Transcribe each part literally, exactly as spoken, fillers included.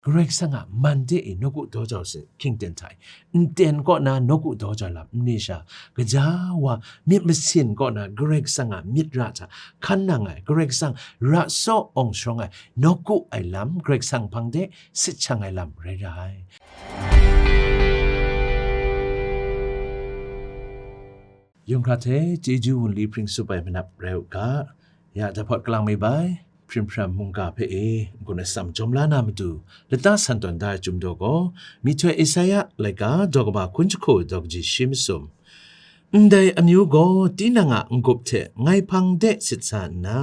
Karai Kasang a man de e nawku daw jau sin hkying ten hta e, nten kaw na nawku daw jau lam n ni sha, gaja wa myit masin kaw na Karai Kasang a myit ra hta hkan nang ai, Karai Kasang ra saw awng sharawng ai nawku ai lam, Karai Kasang hpang de sit shang ai lam rai ra ai. Yawng hkra hte chyeju wunli hpring tsup ai manap rai u ga, ya dahpawt kalang mi bai, hprim hpram mungga hpe e n-gun atsam jawm la na matu, lata san tawn da ai Chyum daw gaw, myihtoi Esaia laika daw kaba hkun jahku daw kaji shi masum, ndai amyu gaw tinang a n-gup hte ngai hpang de sit sa nna,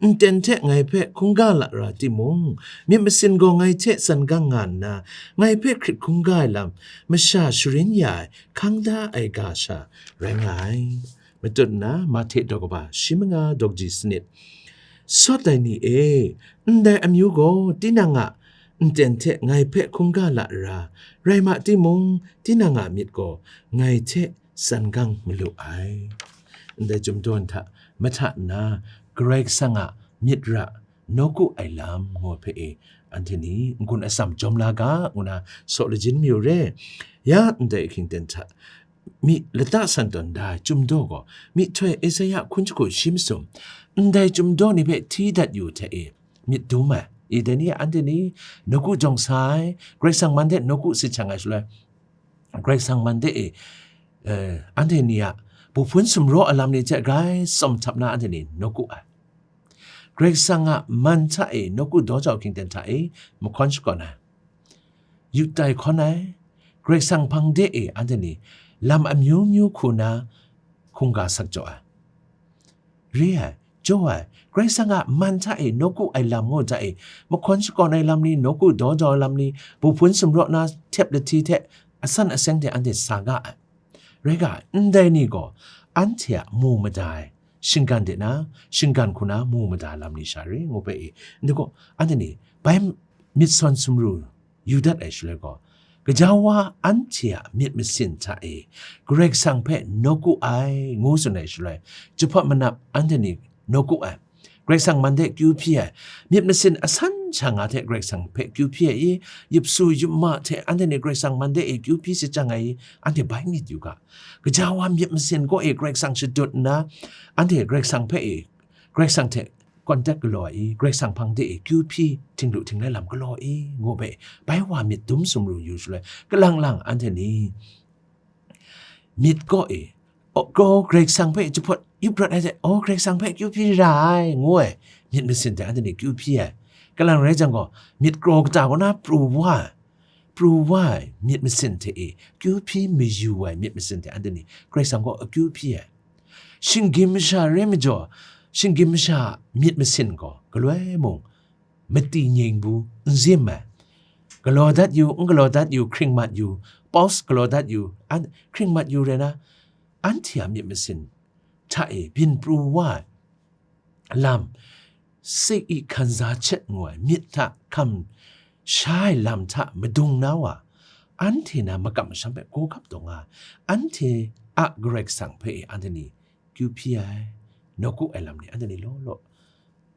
nten hte ngai hpe hkungga lara timung, myit masin gaw ngai hte tsan gang nga nna, ngai hpe hkrit hkungga ai lam masha sharin ya ai hkang da ai ga sha rai nga ai. Matut nna Mahte daw kaba shi manga daw kaji sanit. Sawt ai ni e, ndai amyu gaw tinang a nten hte ngai hpe hkungga la ra, rai ma timung, tinang a myit gaw ngai hte tsan gang malu ai. Ndai Chyum daw hta mahta nna, Karai Kasang a myit ra nawku ai lam ngu hpe e, anhte ni n-gun atsam jawm la ga, ngu na saw lajin mayu re. Ya ndai ahkying ten hta, mi lata san tawn da ai Chyum daw gaw, myihtoi Esaia hkun jahku shi masum, ndai Chyum daw ni hpe hti dat yu hte e, myit dum ai, i dai ni anhte ni nawku jawng sa ai, Karai Kasang man de nawku sit shang ai shaloi, Karai Kasang man de e, eh, anhte ni a bu hpun sumraw ai lam ni hte grai tsawm htap na anhte ni nawku ai. Karai Kasang a man hta e nawku daw jau hkying ten hta e mahkawn shakawn ai, yu tai hkawn ai, Karai Kasang hpang de e anhte ni lam amyu myu hku na hkungga sak jaw ai. Re ai, jaw ai, Karai Kasang a man hta e nawku ai lam ngu hta e, mahkawn shakawn ai lam ni, nawku daw jau ai lam ni, bu hpun sumraw na htep lahti hte asan aseng hte anhte sa ga ai. Rai ga, ndai ni gaw anhte a mu mada ai, shinggan de na, shinggan hku na mu mada lam ni sha re ngu hpe e, ndai gaw, anhte ni bai myit sawn sumru yu dat ai shaloi gaw, gaja wa anhte a myit masin hta e Karai Kasang hpe nawku ai, ngu tsun ai shaloi, jahpawt manap anhte ni nawku ai, Karai Kasang man de kyu hpyi ai, myit masin asan sha nga hte Karai Kasang hpe kyu hpyi ai i, yupsu yupma hte anhte ni Karai Kasang man de e kyu hpyi sit jang ai i, anhte bai myit yu ga. Gaja wa myit masin kaw e Karai Kasang shadut nna, anhte Karai Kasang hpe e, Karai Kasang hte contact galaw ai i, Karai Kasang hpang de e kyu hpyi, htinglu htinglai lam galaw ai i, ngu hpe bai wa myit dum sumru yu shaloi, kalang lang anhte ni myit kaw e, o, gaw Karai Kasang hpe jahpawt yup rawt ai hte, o, Karai Kasang hpe kyu hpyi ra ai, ngu ai myit masin hte anhte ni kyu hpyi ai. Kalang rai jang gaw, myit kraw kata kaw na pru wa ai, pru wa ai myit masin hte e kyu hpyi mayu ai myit masin hte anhte ni Karai Kasang gaw akyu hpyi ai. Shinggyim masha re majaw, shinggyim masha myit masin gaw galoi mung mati nying bu n zim ai. Galaw dat yu, n galaw dat yu, hkring mat yu, paus galaw dat yu, an, hkring mat yu rai na, anhte a myit masin hta e byin pru wa ai lam, se i hkan za chet ngu ai myit hta hkam sha ai lam hta madung na wa, anhte na makam masham hpe gawgap taw nga ai, anhte a Karai Kasang hpe e anhte ni kyu hpyi ai, nawku ai lam ni anhte ni law law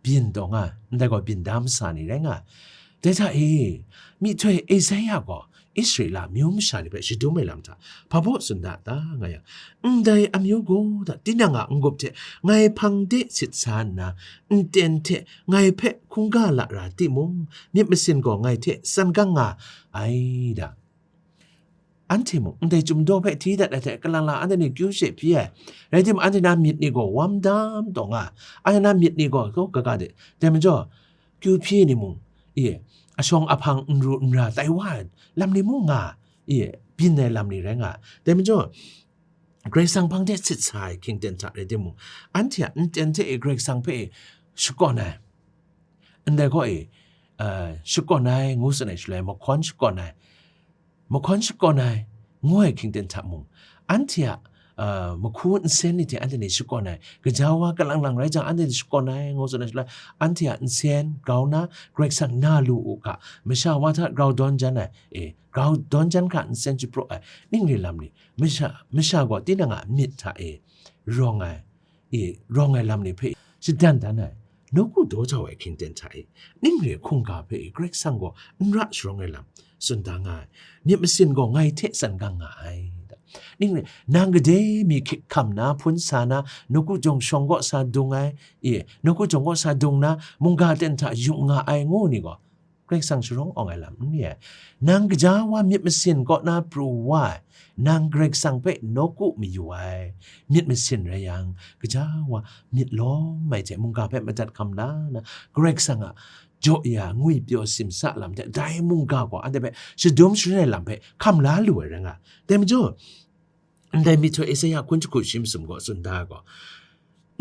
byin taw nga ai, ndai gaw byin da masa ni rai nga ai. Dai hta e, myihtoi Esaia gaw Israela myu masha ni hpe shadum ai lam hta hpa baw tsun da ta nga yang, ndai amyu gaw da tinang a n-gup hte ngai hpang de sit sa nna, nten hte ngai hpe hkungga la ra timung, myit masin gaw ngai hte tsan gang nga ai da. Anhte mung ndai Chyum daw hpe hti dat ai hte kalang lang anhte ni kyu she hpyi ai. Rai timung, anhte na myit ni gaw wam dam taw nga ai. Anhte na myit ni gaw, gaw kaga de. Dai majaw, kyu hpyi ni mung, i, ashawng ahpang n ru n ra tai wa ai lam ni mung nga, i, byin ai lam ni rai nga ai. Dai majaw, Karai Kasang hpang de sit sa ai hkying ten hta rai timung, anhte a nten hte e Karai Kasang hpe e shakawn ai, ndai gaw e, eh, shakawn ai ngu tsun ai shaloi, mahkawn shakawn ai, mahkawn shakawn ai ngu ai hkying ten hta mung, anhte a, eh, mahku nsen ni hte anhte ni shakawn ai, gaja wa kalang lang rai jang, anhte ni shakawn ai ngu tsun ai shaloi, anhte a nsen grau na Karai Kasang na lu u ga, masha wa hta grau dawn jan ai, e, grau dawn jan hkra nsen shapraw ai, ning re lam ni, masha, masha gaw tinang a myit hta e rawng ai, e, rawng ai lam ni hpe shadan dan ai, nawku daw jau ai hkying ten hta e, ning re hkungga hpe e Karai Kasang gaw n ra sharawng ai lam tsun da nga ai. Myit masin gaw ngai hte tsan gang nga ai. Ning re, nang gade mi hkrit hkam na, hpun sa na, nawku jawng shawng kaw sa dung ai, e, nawku jawng kaw sa dung na, mungga ten hta yup nga ai ngu ni gaw, Karai Kasang sharawng awng ai lam n re ai. Nang gaja wa myit masin kaw na pru wa ai, nang Karai Kasang hpe nawku mayu ai. Myit masin rai yang, gaja wa myit lawm ai hte mungga hpe madat hkam la na, Karai Kasang a jaw ya ngwi pyaw simsa lam hte dai mungga gaw anhte hpe shadum sharin ai lam hpe hkam la lu ai rai nga. Dai majaw, ndai myihtoi Esaia hkun jahku shi masum gaw tsun da ai gaw,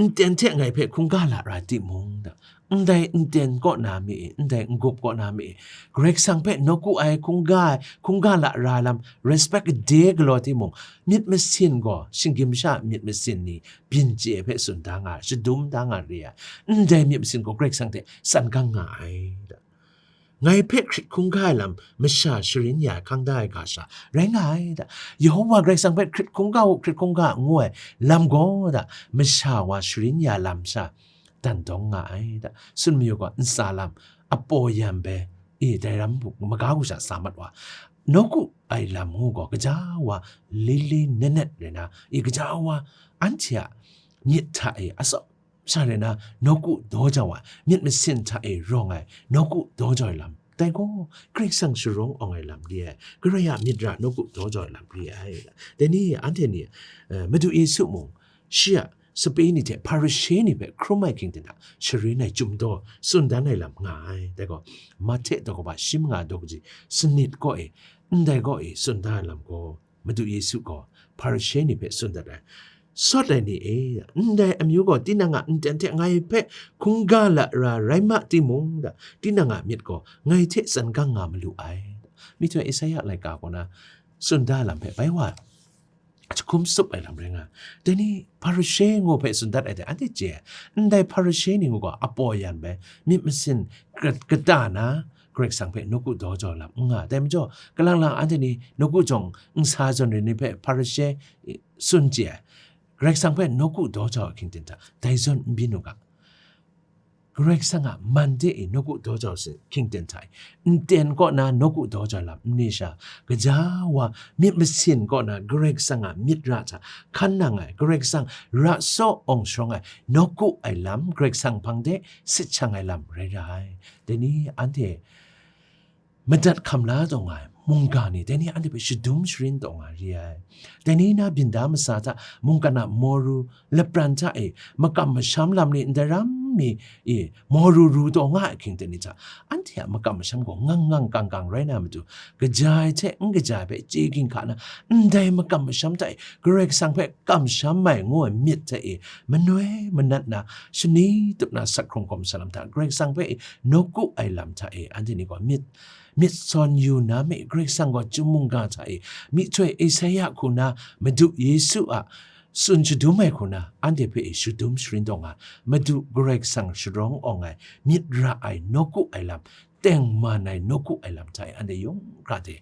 nten hte ngai hpe hkungga la ra timung, da, ndai nten kaw na mi e, ndai n-gup kaw na mi e, Karai Kasang hpe nawku ai, hkungga ai, hkungga la ra ai lam, respect de galaw timung, myit masin gaw shinggyim masha myit masin ni byin chye hpe tsun da nga, shadum da nga re ai, ndai myit masin gaw Karai Kasang hte tsan gang nga ai, da. Ngai hpe hkrit hkungga ai lam masha sharin ya ai hkang da ai ga sha rai nga ai, da. Yehova Karai Kasang hpe hkrit hkungga u, hkrit hkungga ngu ai lam gaw, da, masha wa sharin ya lam sha dan dawng nga ai, da. Tsun mayu gaw, ntsa lam, apaw yan bai, e, dai ram maga gaw sha sa mat wa, nawku ai lam ngu gaw, gaja wa, lili nanet rai na, e, gaja wa, anhte a myit hta e, atsawm sha rai na, nawku daw jau ai, myit masin hta e rawng ai, nawku daw jau ai lam, dai gaw, Karai Kasang sharawng awng ai lam re ai, Karai a myit ra nawku daw jau ai lam re ai. Dai ni, anhte ni, eh, Madu Yesu mung, shi a sape ni hte Hparishe ni hpe hkrum ai hkying ten hta sharin ai chyum daw tsun dan ai lam nga ai. Dai gaw, Mahte daw kaba shi manga daw kaji sanit kaw e, ndai kaw e tsun da ai lam gaw, Madu Yesu gaw Hparishe ni hpe tsun dat ai, "Sawt ai ni e, ndai amyu gaw tinang a nten hte ngai hpe hkungga la ra rai ma timung, da, tinang a myit gaw ngai hte tsan gang nga malu ai." Myihtoi Esaia laika kaw na tsun da lam hpe bai wa jahkum tsup ai lam rai nga. Dai ni Hparishe ngu hpe tsun dat ai hte anhte chye ai. Ndai Hparishe ni ngu gaw apaw yan bai, myit masin kat-, kata na, Karai Kasang hpe nawku daw jau lam n nga. Dai majaw, kalang lang anhte ni nawku jawng n sa zawn re ni hpe Hparishe, e, tsun chye ai. Karai Kasang hpe nawku daw jau ai hkying ten hta, dai zawn n byin u ga. Karai Kasang a man de e nawku daw jau sin hkying ten hta e, nten kaw na nawku daw jau lam n ni sha, gaja wa myit masin kaw na Karai Kasang a myit ra hta hkan nang ai, Karai Kasang ra tsaw awng sharawng ai, nawku ai lam, Karai Kasang hpang de sit shang ai lam rai ra ai. Dai ni anhte madat hkam la taw nga ai mungga ni, dai ni anhte hpe shadum sharin taw nga re ai. Dai ni na byin da masa hta mungkan a moru lapran hta e makam masham lam ni ndai ram mi e moru ru taw nga ai hkying ten ni hta, anhte a makam masham gaw ngang ngang kang kang rai na matu, kaja ai hte n kaja ai hpe chye ginhka na, ndai makam masham hta e Karai Kasang hpe kamsham ai ngu ai myit hta e manoi manat na, shani tup na sat hkrung hkawm sa lam hta, Karai Kasang hpe e nawku ai lam hta e anhte ni gaw myit myit sawn yu na mi, Karai Kasang gaw chyum mungga hta e, myihtoi Esaia hku na, Madu Yesu a tsun shadum ai hku na, anhte hpe e shadum sharin taw nga, Madu Karai Kasang sharawng awng ai, myit ra ai, nawku ai lam, tengman ai, nawku ai lam hta e, anhte yawng hkra de,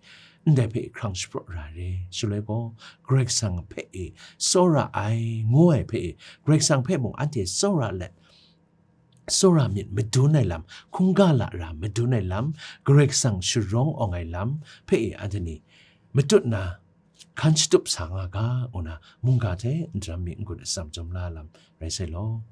ndai hpe e hkrang shapraw ra re. Shaloi gaw, Karai Kasang hpe e tsawra ai, ngu ai hpe e, Karai Kasang hpe mung anhte tsawra let, tsawra myit madun ai lam, hkungga lara madun ai lam, Karai Kasang sharawng awng ai lam hpe e anhte ni matut na hkan shatup sa nga ga, ngu na mungga hte ndaram mi n-gun atsam chyawm la lam rai sai law.